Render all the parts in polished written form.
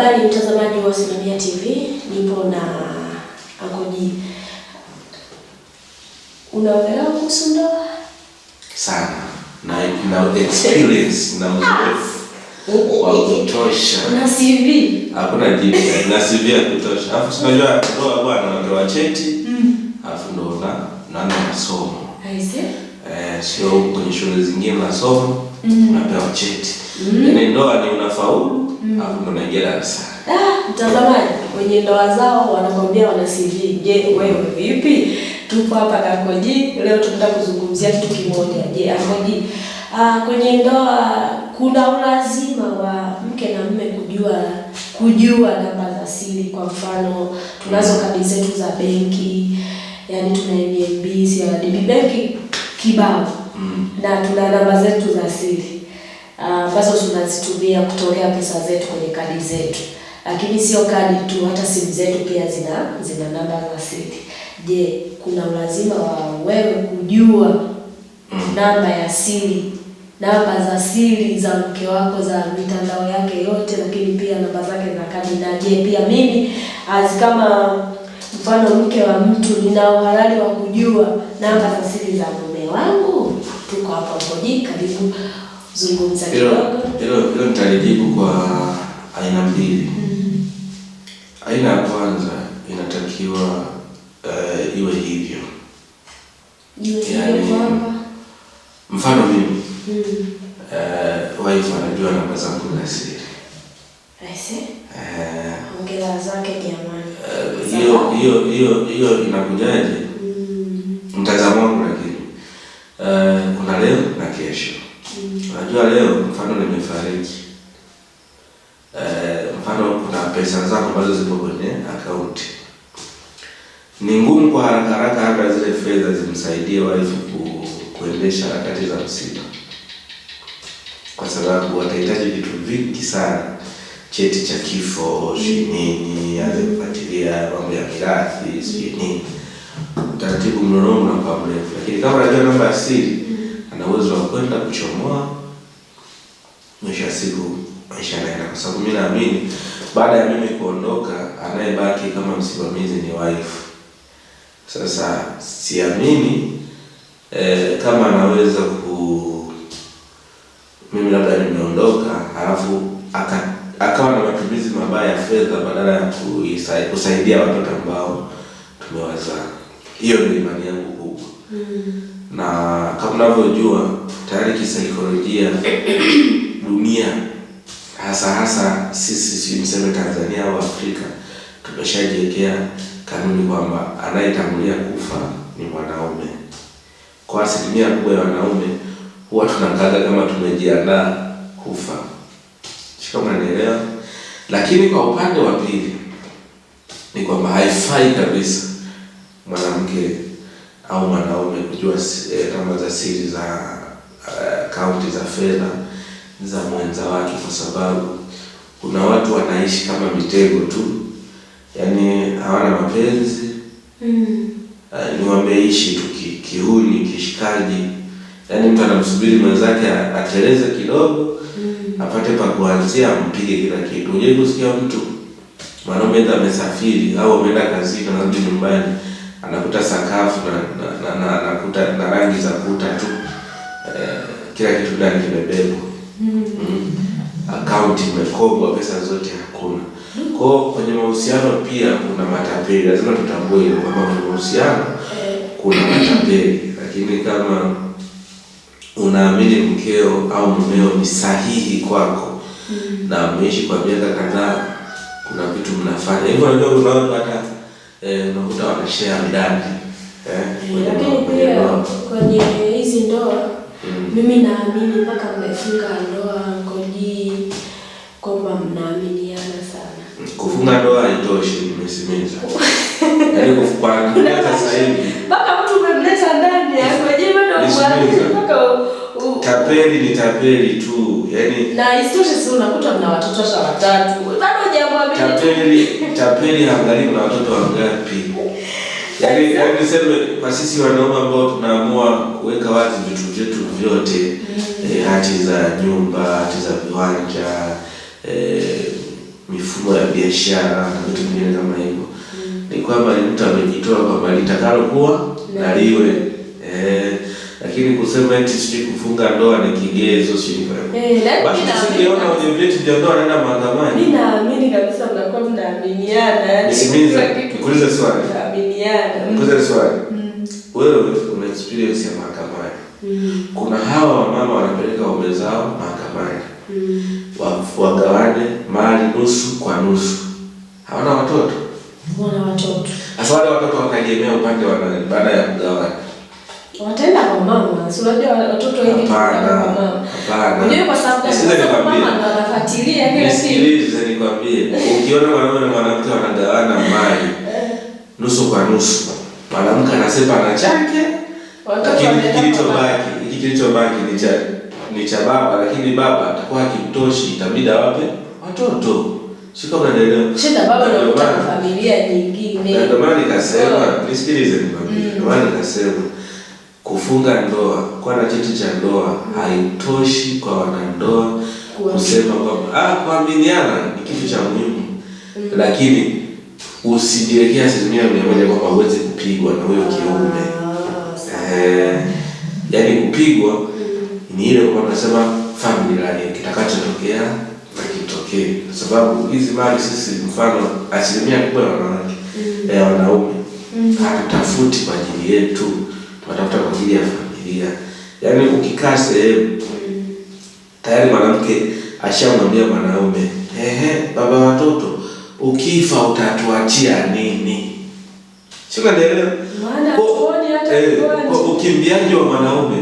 Habari mtazamaji wa Simamia TV, nipo na Ankoji. Unaelewa kuhusu ndoa? Sana. Na experience na uzoefu wa kutosha. Na CV? Hakuna jibu. Na CV ya kutosha. Alafu unajua ndoa bwana, unapewa cheti. Alafu ndo unaanza masomo. Aise? Sio kwenye shule zingine masomo, unapewa cheti. Yaani ndoa ni unafaulu, alafu ndo unaingia darasani. Mtazamaji, wenye ndoa zao wanakwambia wana CV. Je, wewe vipi? Tupo hapa na Ankoji. Leo tunataka kuzungumzia kitu kimoja. Je, Ankoji, kwenye ndoa kuna ulazima wa mke na mume kujua namba za siri? Kwa mfano, tunazo kadi zetu za benki, yani tuna NMB, CRDB benki kibao. Na tuna namba zetu za siri ambazo tunazitumia kutolea pesa zetu kwenye kadi zetu. Lakini sio kadi tu, hata simu zetu pia zina namba za siri. Je, kuna ulazima wa wewe kujua namba ya siri, namba za siri za mke wako za mitandao yake yote, lakini pia namba zake za kadi? Na je, pia mimi as kama mfano mke wa mtu nina uhalali wa kujua namba za siri za mume wangu? Tuko hapa Ankoji, karibu zungumza kidogo. Hilo nitalijibu kwa aina mbili. Aina ya kwanza inatakiwa iwe hivyo. Iwe hivyo kwamba mfano mimi wife anajua namba zangu za siri. Aise? Hongera zake jamani. Hiyo inakujaje? Mtazamo wangu lakini kuna leo na kesho. Unajua leo mfano nimefariki. Mfano kuna pesa zangu ambazo zipo kwenye akaunti. Ni ngumu kwa haraka haraka hata zile fedha zimsaidie wife kuendesha harakati za msiba, kwa sababu watahitaji vitu vingi sana, cheti cha kifo, sijui nini, aanze kufuatilia mambo ya mirathi, sijui nini. Utaratibu mlolongo unakuwa mrefu, lakini kama anajua namba ya siri, ana uwezo wa kwenda kuchomoa. Mwisho wa siku maisha yanaenda, kwa sababu mimi naamini baada ya mimi kuondoka, anayebaki kama msimamizi ni wife. Sasa siamini kama anaweza ku mimi labda nimeondoka alafu akawa na matumizi mabaya ya fedha badala ya kusaidia watoto ambao tumewazaa. Hiyo ndio imani yangu kubwa. Na kama unavyojua tayari kisaikolojia dunia hasa hasa sisi, si mseme Tanzania au Afrika, tumeshajiwekea kanuni kwamba anayetangulia kufa ni mwanaume. Kwa asilimia kubwa ya wanaume huwa tunakaga kama tumejiandaa kufa. Sio kama unanielewa? Lakini kwa upande wa pili ni kwamba haifai kabisa mwanamke au mwanaume kujua namba za siri za akaunti za fedha za mwenza wake, kwa sababu kuna watu wanaishi kama mitego tu, yaani hawana mapenzi. Ni wameishi tu kihuni, kishikaji. Yaani mtu anamsubiri mwenzake ateleze kidogo, apate pa kuanzia, ampige kila kitu. Unajua kusikia mtu mwanaume aidha amesafiri au ameenda kazini, anarudi nyumbani anakuta sakafu na anakuta na rangi za kuta tu. Kila kitu ndani kimebebwa. Akaunti imekobwa, pesa zote hakuna. Kwa hiyo kwenye mahusiano pia kuna matapeli. Lazima tutambue hilo kwamba kwenye mahusiano kuna matapeli. Lakini kama unaamini mkeo au mumeo ni sahihi kwako na mmeishi kwa miaka kadhaa, kuna vitu mnafanya hivyo. Unajua kuna watu hata unakuta wanashare midadi Lakini pia kwenye hizi ndoa mimi naamini mpaka mmefunga ndoa Ankoji kwamba mnaaminiana sana. Kufunga ndoa haitoshi, nimesimeza. Yaani kufunga sasa hivi mpaka mtu umemleta ndani Ankoji bado Nisikilize. huamini mpaka Tapeli ni tapeli tu. Yaani na isitoshe si unakuta mna watoto hata watatu. Bado hujaamwamini. Tapeli haangalii mna watoto wangapi. Yaani niseme kwa sisi wanaume ambao tunaamua kuweka wazi vitu vyetu vyote, hati za nyumba, hati za viwanja, mifumo ya biashara na vitu vingine kama hivyo. Ni kwamba ni mtu amejitoa kwamba litakalo kuwa na liwe. Lakini kusema eti sijui kufunga ndoa ni kigezo sijui kwa basi tusingeona wenye vyeti vya ndoa wanaenda mahakamani. Mimi naamini kabisa mnakuwa mnaaminiana. Yaani Nikuulize swali. Mnaaminiana. Nikuulize swali. Wewe una experience ya mahakamani. Kuna hawa wamama wanapeleka waume zao mahakamani. Wagawane mali nusu kwa nusu. Hawana watoto. Wana watoto. Sasa wale watoto wakaegemea upande wa nani baada ya kugawana? Wataenda kwa mama. Si unajua watoto wengi wataenda kwa mama. Hapana. Unajua kwa sababu mama ndo anafuatilia kila kitu. Nisikilize nikwambie. Ukiona mwanamume na mwanamke wanagawana mali nusu kwa nusu, mwanamke anasema ana chake, lakini hiki kilichobaki ni cha baba, lakini baba atakuwa hakimtoshi, itabidi awape watoto. Sio kama unaelewa. Shida baba ndio familia nyingine. Ndio maana nikasema, nisikilize nikwambie. Ndio maana nikasema kufunga ndoa, kuwa na cheti cha ndoa haitoshi kwa wanandoa kusema kwamba kuaminiana ni kitu cha muhimu. Lakini usijiwekee 100% kwamba huwezi kupigwa na huyo kiume. Yaani kupigwa ni ile kwa tunasema family line, kitakachotokea na kitokee. Kwa sababu hizi mali sisi, mfano asilimia kubwa ya wanawake ya wanaume hatutafuti kwa ajili yetu, tunatafuta kwa ajili ya familia. Yaani ukikaa sehemu tayari mwanamke ashamwambia mwanaume, ehe, baba watoto, ukifa utatuachia nini? Sio unaelewa? Kwa ukimbiaji wa mwanaume,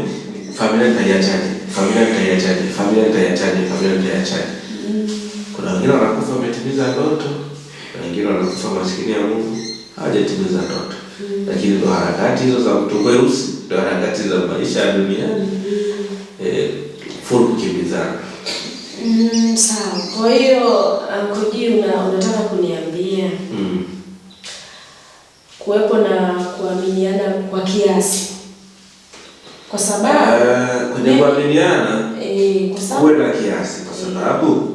familia nitaiachaje? Familia nitaiachaje? Familia nitaiachaje? Familia nitaiachaje? Kuna wengine wanakufa wametimiza ndoto, kuna wengine wanakufa maskini ya Mungu hawajatimiza ndoto. Lakini ndo harakati hizo za mtu mweusi, ndo harakati za maisha ya duniani. Full kukimbizana. Sawa. Kwa hiyo Uncle G, unataka kuniambia kuwepo na kuaminiana kwa kiasi. Kwa sababu kwenye kuaminiana kuwe na kiasi, kwa sababu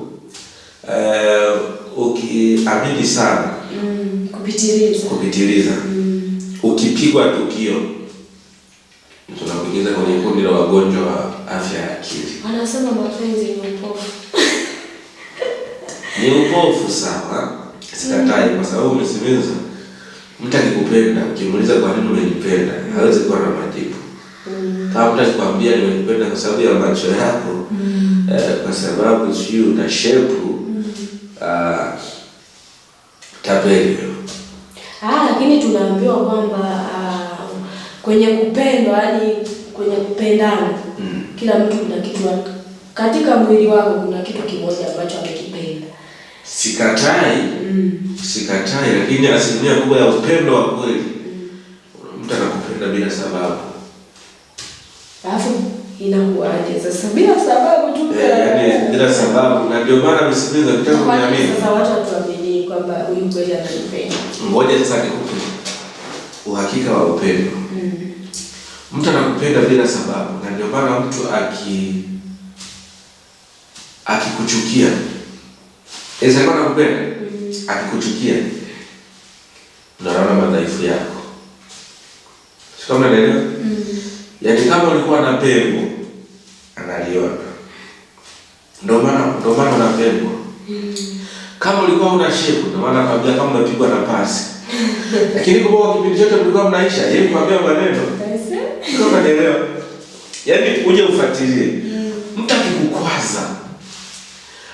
ukiamini sana kupitiliza. Ukipigwa tukio tunakuingiza kwenye kundi la wagonjwa wa afya ya akili. Wanasema mapenzi ni upofu. Ni upofu, sawa, sikatai, kwa sababu umesimeza. Mtu akikupenda, ukimuuliza kwa nini umenipenda, hawezi kuwa na majibu. Kama mtu akikwambia nimekupenda kwa sababu ya macho yako, kwa sababu sijui una shepu, tapeli. Lakini tunaambiwa kwamba kwenye kupendwa, yani kwenye kupendana, kila mtu kuna kitu katika mwili wako, kuna kitu kimoja ambacho amekipenda. Sikatai, sikatai, lakini asilimia kubwa ya upendo wa kweli, mtu anakupenda bila sababu. Alafu inakuaje sasa bila sababu tu? Yaani bila sababu, na ndio maana msikiliza kitabu kuniamini. Sasa watu watuamini kwamba huyu kweli ananipenda. Ngoja sasa nikupe uhakika wa upendo. Mtu anakupenda bila sababu, na ndio maana mtu akikuchukia, alikuwa anakupenda, akikuchukia ndio anaona madhaifu yako. Sio kama unaelewa? Yaani kama ulikuwa na pengo analiona. Ndio maana una pengo. Kama ulikuwa una shepu, ndio maana nakwambia kama umepigwa na pasi. Lakini kwa kipindi chote mlikuwa mnaisha, yeye kuambia maneno. Sio kama unaelewa? Yaani uje ufuatilie. Mtu akikukwaza,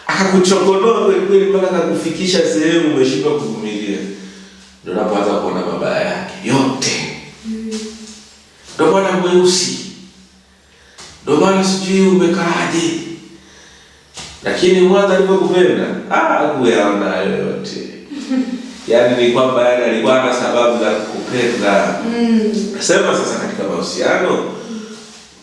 akakuchokonoa kweli kweli mpaka akakufikisha sehemu umeshindwa kuvumilia, ndio unapoanza kuona mabaya yake yote. Ndio maana mweusi, ndio maana sijui umekaaje. Lakini mwanzo alipokupenda, hakuyaona hayo yote. Yaani ni kwamba yeye alikuwa na sababu za kukupenda. Sema sasa katika mahusiano,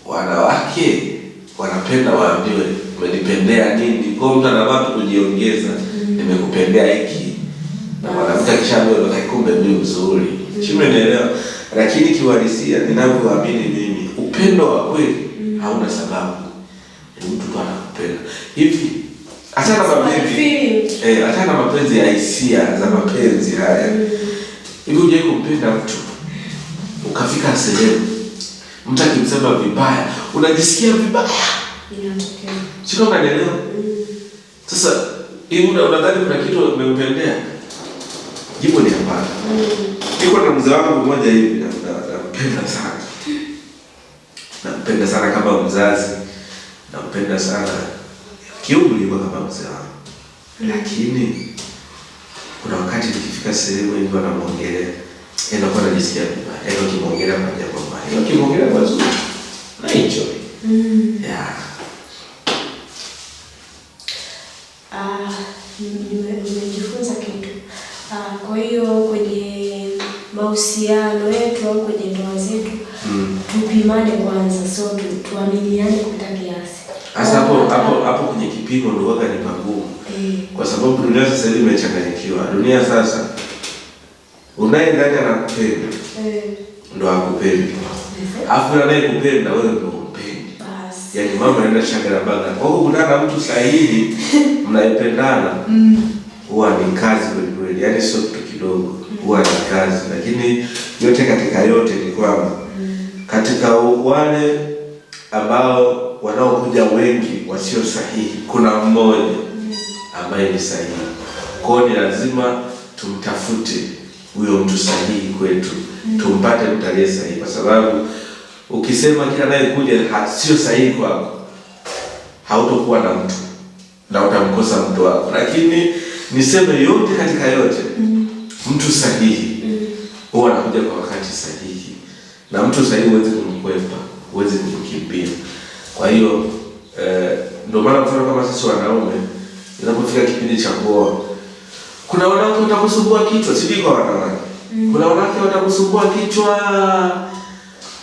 wanawake wanapenda waambiwe umenipendea nini. Kwa mtu anataka kujiongeza, nimekupendea hiki. Na mwanamke akishaambiwa kumbe ndio mzuri. Sio, umeelewa? Lakini kiuhalisia ninavyoamini mimi, upendo wa kweli hauna sababu. Ni mtu tu anakupenda. Hivi Achana na mapenzi. Feelings. Achana na mapenzi ya hisia za mapenzi haya. Hivi hujawahi kumpenda mtu ukafika sehemu mtu akimsema vibaya unajisikia vibaya? Inatokea. Sio kama unanielewa? Sasa hivi unadhani kuna kitu umempendea? Jibu ni hapana. Niko na mzee wangu mmoja hivi nampenda sana. Nampenda sana kama mzazi. Nampenda sana kiumri yuko kama mzee wangu. Lakini kuna wakati nikifika sehemu hivi wanamuongelea, nakuwa najisikia vibaya. Yaani ukimwongelea kwa jambo baya, ukimwongelea kwa zuri, na enjoy. Yeah. Nimejifunza kitu. Kwa hiyo kwenye mahusiano yetu au kwenye ndoa zetu tupimane kwanza, so tuaminiane kupita kiasi. Sasa hapo kwenye kipimo ndio huwaga ni pagumu. Kwa sababu dunia sasa hivi imechanganyikiwa. Dunia sasa unaye ndani anakupenda. Ndo akupendi. Alafu anayekupenda wewe ndo humpendi. Basi. Yaani mambo yanaenda shagara baga. Kwa hiyo kukutana na mtu sahihi mnaipendana. Huwa ni kazi kweli kweli. Yaani sio kitu kidogo. Huwa ni kazi. Lakini yote katika yote ni kwamba katika wale ambao wanaokuja wengi wasio sahihi, kuna mmoja ambaye ni sahihi. Kwa hiyo ni lazima tumtafute huyo mtu sahihi kwetu. Tumpate mtu aliye sahihi, kwa sababu ukisema kila anayekuja sio sahihi kwako, hautokuwa na mtu na utamkosa mtu wako. Lakini niseme yote katika yote, mtu sahihi huwa anakuja kwa wakati sahihi, na mtu sahihi huwezi kumkwepa, huwezi kumkimbia. Kwa hiyo ndio maana mfano kama sisi wanaume inapofika kipindi cha kuoa, kuna wanawake watakusumbua kichwa, sijui kwa wanawake. Kuna wanawake watakusumbua kichwa.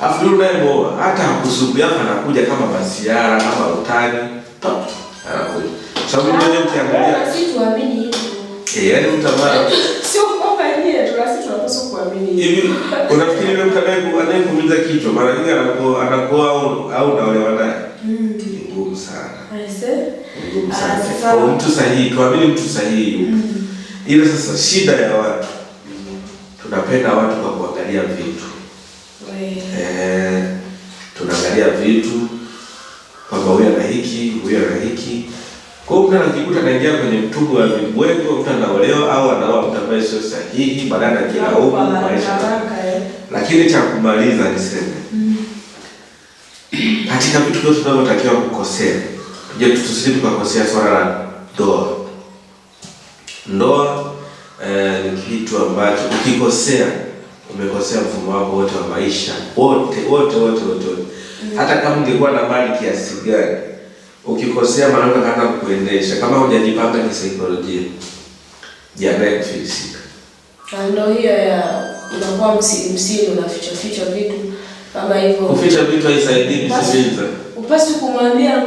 Afu yule unayemuoa hata hakusumbui, hapa anakuja kama masiara, kama utani. Pap, anakuja. Sababu mwenyewe ukiangalia Sisi tuamini hivyo. Yaani mtu ambaye sio kwamba yeye tu, sisi tunapaswa kuamini hivi. Unafikiri yule mtu anayekuumiza kichwa mara nyingi anakuwa au unaolewa naye? Ni ngumu sana. Aise? Ni ngumu sana. Sasa Kwa mtu sahihi, tuamini mtu sahihi yupo. Ila sasa shida ya watu, tunapenda watu kwa kuangalia vitu. Tunaangalia vitu kwamba huyu ana hiki, huyu ana hiki. Kwa hiyo mtu anajikuta anaingia kwenye mtugo wa vibwengo, mtu anaolewa au anaoa mtu ambaye sio sahihi, baadaye anajilaumu Kwa haraka maisha. haraka. Lakini cha kumaliza niseme, katika vitu vyote tunavyotakiwa kukosea, tuje tusije tukakosea swala la ndoa. Ndoa ni kitu ambacho ukikosea umekosea mfumo wako wote wa maisha, wote wote wote wote wote. Hata kama ungekuwa na mali kiasi gani, ukikosea mwanamke akaanza kukuendesha, kama hujajipanga kisaikolojia, jiandae kufilisika. Na ndio hiyo ya unakuwa msiri, unaficha ficha vitu kama hivyo. Kuficha vitu haisaidii kusikiliza. Upasi kumwambia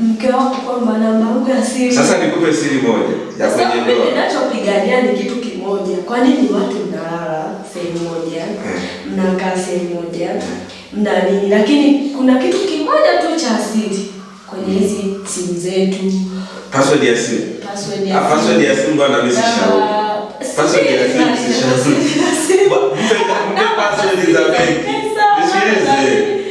mke wako kwamba namba yangu ya siri. Sasa nikupe siri moja ya Sasa kwenye mimi ndoa. ninachopigania ni kitu kimoja. Kwa nini watu mnalala sehemu moja, mnakaa sehemu moja, mna nini, lakini kuna kitu kimoja tu cha siri kwenye hizi simu zetu. Password ya simu. Password ya Password simu. ya simu bwana, mimi sishauri. Password ya simu sishauri. Mpe password za benki. Nisikilize.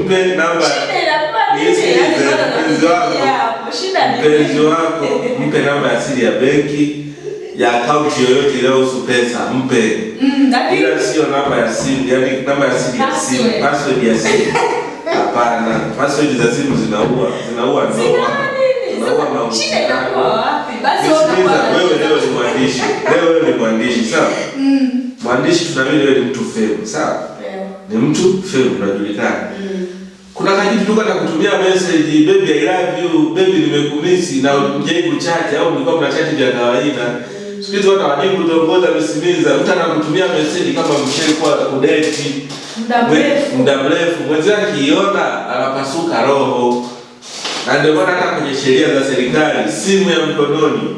Mpe namba. Shida inakuwa nini? Nisikilize, Yaani bado mpenzi wako. nafikiria hapo. Shida ni Mpenzi nini? wako, mpe namba ya siri ya benki, ya akaunti yoyote inayohusu pesa, mpe. Lakini Ila sio namba ya simu, yaani namba ya siri ya simu, Password. password ya simu. Hapana, password za simu zinaua ndoa. Zinaua nini? Zinaua Sasa, mahusiano. shida inakuwa wapi? Basi wewe Nisikiliza, unakuwa wewe leo ni mwandishi. Leo wewe ni mwandishi, sawa? Mwandishi tunaamini wewe ni mtu fame, sawa? Ni mtu fame, unajulikana. Kuna kajitu tu kata kutumia message, baby I love you, baby nimekumisi, na hujai kuchat au mlikuwa mnachat vya kawaida. Siku hizi watu hawajui kutongoza misimiza. Mtu anakutumia message kama mshaikuwa kudate Muda mrefu. Muda mrefu. Mwenzake akiiona anapasuka roho. Na ndio maana hata kwenye sheria za serikali simu ya mkononi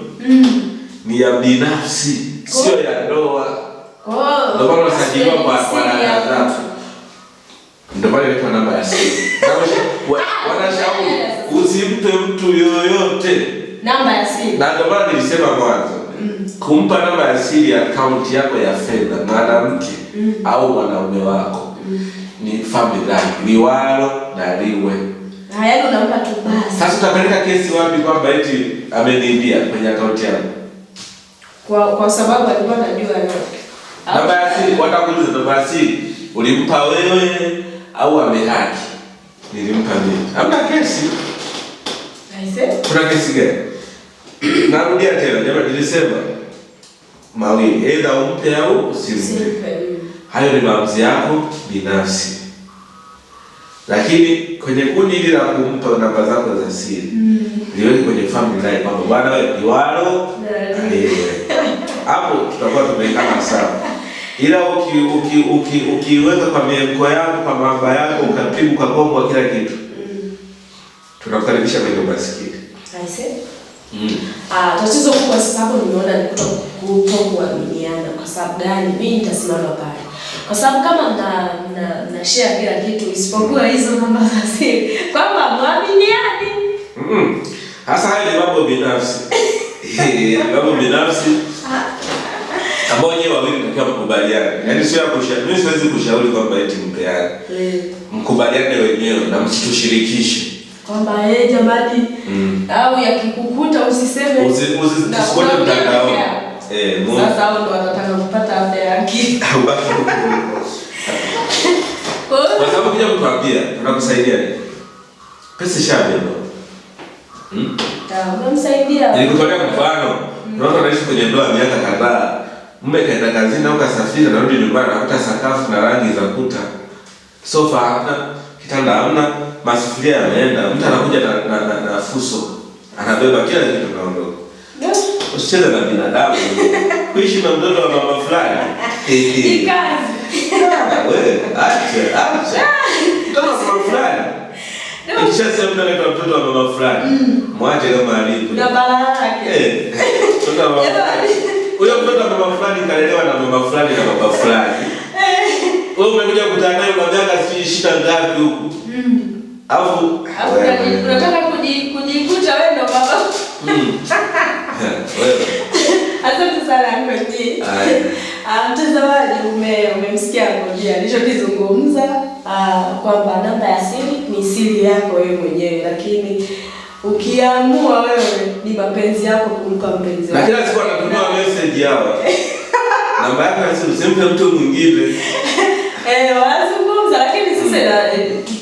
ni ya binafsi, sio ya ndoa. Ndio maana unasajiliwa kwa Simu ya data zako. mtu. Ndio maana inaitwa namba ya simu. Na wanashauri usimpe mtu yoyote Namba ya siri. Na ndio maana nilisema mwanzo, kumpa namba ya siri ya akaunti yako ya fedha mwanamke au mwanaume wako ni family life, liwalo na liwe. Yaani unampa tu basi. Sasa utapeleka kesi wapi kwamba eti ameniibia kwenye akaunti yangu? Kwa sababu alikuwa anajua yote. Namba ya siri, watakuuliza namba ya siri ulimpa wewe au amehaki? Nilimpa mimi. Hamna kesi. Aise? Kuna kesi gani? Narudia tena, jamani, nilisema mawili, aidha umpe au usimpe. Usimpe. Hayo ni maamuzi yako binafsi. Lakini kwenye kundi hili la kumpa namba zako za siri, liweke kwenye family line kwamba bwana wewe liwalo na liwe. Hapo tutakuwa tumewekana sawa. Ila ukiweka kwa miemko yako, kwa mamba yako, ukapiga ukagongwa kila kitu, tunakukaribisha kwenye umaskini. Aise? Tatizo kubwa sasa hapo nimeona ni kutokuaminiana. Kwa sababu gani? Mimi nitasimama pale. Kwa sababu kama mna share kila kitu isipokuwa hizo namba za siri, kwamba muaminiani. Hasa haya ni mambo binafsi. Mambo binafsi ambao nyewe wawili mtakiwa mkubaliane. Yaani sio ya kushauri. Mimi siwezi kushauri kwamba eti mpeane. Mkubaliane wenyewe na msitushirikishe. Kwamba jamani, au yakikukuta usiseme. Usikute mtandaoni. Sasa hao ndo watataka kupata afya ya akili. Ubaki huko. Kwa sababu kuja kutuambia tunakusaidia nini? Pesa ishabebwa. Unamsaidia. Nilikutolea mfano. Kuna watu wanaishi kwenye ndoa miaka kadhaa. Mume kaenda kazini au kasafiri, anarudi nyumbani anakuta sakafu na rangi za kuta. Sofa hamna, kitanda hamna, masufuria yameenda. Mtu anakuja na fuso. Anabeba kila kitu naondoka. Usicheze na binadamu. Kuishi na mtoto wa mama fulani. Ni kazi. Wewe, acha, acha. Mtoto wa mama fulani. Ikishasema mtu anaitwa mtoto wa mama fulani, mwache kama alivyo. Na balaa yake. Mtoto wa mama fulani. Huyo mtoto wa mama fulani kalelewa na mama fulani na baba fulani. Wewe umekuja kukutana naye kwa miaka sijui 20 ngapi huku. Alafu unataka kujikuta wewe ndo baba. Wewe. Asante sana Uncle G. Mtazamaji, umemsikia Uncle G alichokizungumza, kwamba namba ya siri ni siri yako wewe mwenyewe, lakini ukiamua wewe ni mapenzi yako kumpa mpenzi Na wako. kila siku anatuma message hawa. Namba yako ya simu usimpe mtu mwingine. Wanazungumza lakini sisi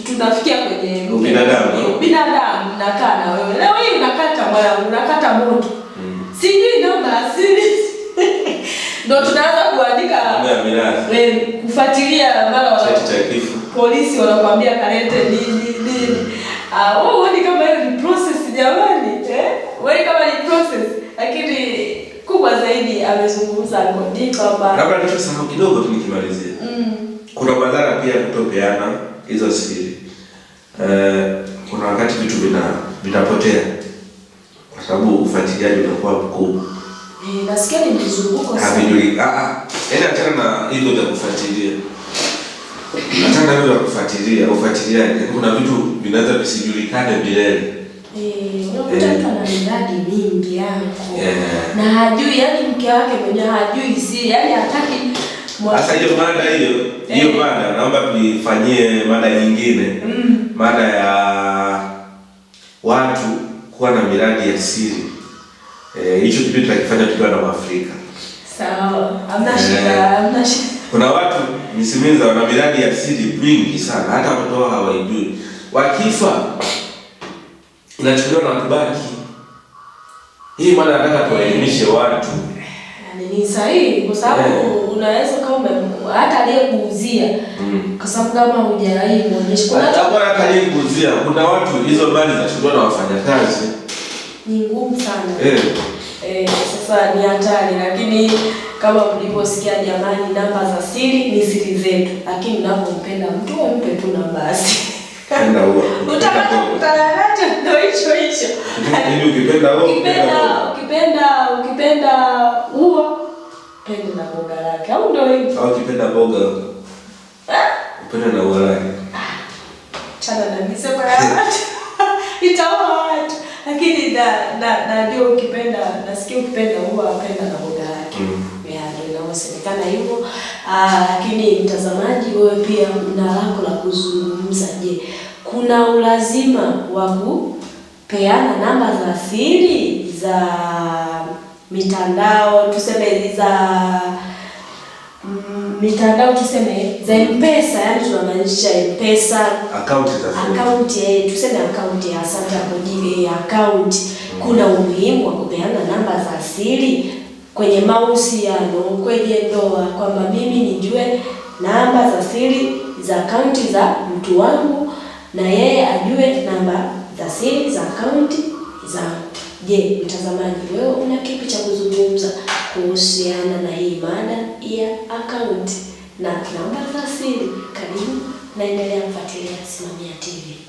tunafikia kwenye Ubinadamu. Ubinadamu, nakaa na wewe. Leo hii unakata mwanangu, unakata moto. Sijui namba ya siri. Ndio tunaanza kuandika Mambo ya mirathi. Kufuatilia mara Cheti cha kifo. Polisi wanakuambia kalete nini nini. Wewe huoni kama hiyo ni process jamani? Wewe kama ni process, lakini kubwa zaidi amezungumza Kodi kwamba labda nilichosahau kidogo tu nikimalizia. Kuna madhara pia kutopeana hizo siri. Kuna wakati vitu vinapotea kwa sababu ufuatiliaji unakuwa mkubwa. Nasikia ni mzunguko sana. Havijui. Yaani achana na hivyo vya kufuatilia. Achana na hivyo vya kufuatilia, ufuatiliaji. Kuna vitu vinaweza visijulikane milele. Unakuta mtu ana miradi mingi yako. Na hajui, yaani mke wake mwenyewe hajui siri, yaani hataki Sasa hiyo mada hiyo, hiyo mada naomba tuifanyie mada nyingine. Mada ya watu kuwa na miradi ya siri. Hicho kitu tunakifanya tukiwa na Waafrika. Sawa, hamna shida, hamna shida. Kuna watu Misimiza wana miradi ya siri mingi sana, hata watoto wao hawaijui. Wakifa inachukuliwa na watu baki. Hii mada nataka tuwaelimishe watu. Ni sahihi kwa sababu unaweza kama hata aliyekuuzia. Kwa sababu kama hujawahi muonyesha kuna Hata bora aliyekuuzia, kuna watu hizo mali zinachukuliwa na wafanyakazi. Ni ngumu sana. Sasa ni hatari, lakini kama mlivyosikia jamani, namba za siri ni siri zetu, lakini unapompenda mtu mpe tu namba ya siri. Penda huo. Utapata kukutana nacho ndio hicho hicho. Yaani ukipenda huo, ukipenda huo. Ukipenda huo, penda na boga lake. Au ndio hivyo? Au ukipenda boga. Upende na ua lake. Chana na misemo ya watu. Itaua watu. Lakini Na ndio ukipenda, nasikia ukipenda huwa wapenda na boga yake. Ya, ndio inavyosemekana hivyo. Lakini mtazamaji, wewe pia una lako la kuzungumza. Je, kuna ulazima wa kupeana namba za siri za mitandao, tuseme za mitandao, tuseme za M-Pesa, yani tunamaanisha M-Pesa Akaunti za fedha. Akaunti, tuseme akaunti ya, asante hapo jibe, akaunti. Kuna umuhimu wa kupeana namba za siri kwenye mahusiano, kwenye ndoa, kwamba mimi nijue namba za siri za akaunti za mtu wangu na yeye ajue namba za siri za akaunti zangu. Je, mtazamaji, wewe una kipi cha kuzungumza kuhusiana na hii mada ya akaunti na namba za siri? Karibu naendelea kufuatilia Simamia TV.